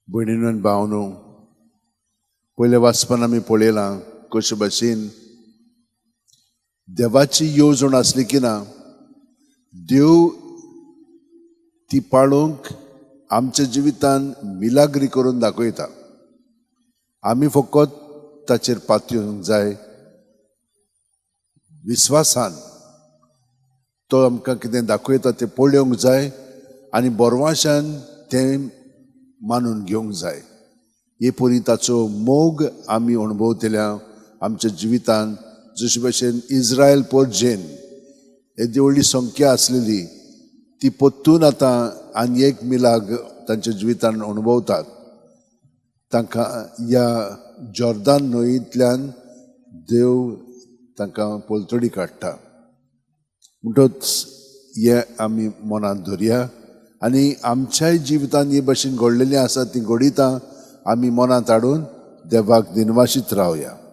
भयणीनो आनी भावनो, पयल्या वाचपान आमी पळयलां कशे भाशेन देवाची येवजण आसली की ना, देव ती पाळोवंक आमच्या जिवितान मिलाग्री करून दाखयता. आमी फकत ताचेर पातयेवंक जाय. विस्वासान तो आमकां कितें दाखयता तें पळोवंक जाय आनी बोरवाशान तें मानून घेवंक जाय. हे परी ताचो मोग आमी अणभवतल्या आमच्या जिवितान, जशे भशेन इस्रायल परजेन येदी व्हडली संख्या आसलेली, ती परतून आतां आनी एक मिलाग तांच्या जिवितान अणभवतात. तांकां ह्या जॉर्दान न्हंयेंतल्यान देव तांकां पलतडी काडटा. म्हणटच हें आमी मनांत धरया आनी आमच्याय जिवितान हे भशेन घडलेलीं आसा तीं घडितां आमी मनांत हाडून देवाक दिनवाशीत रावया.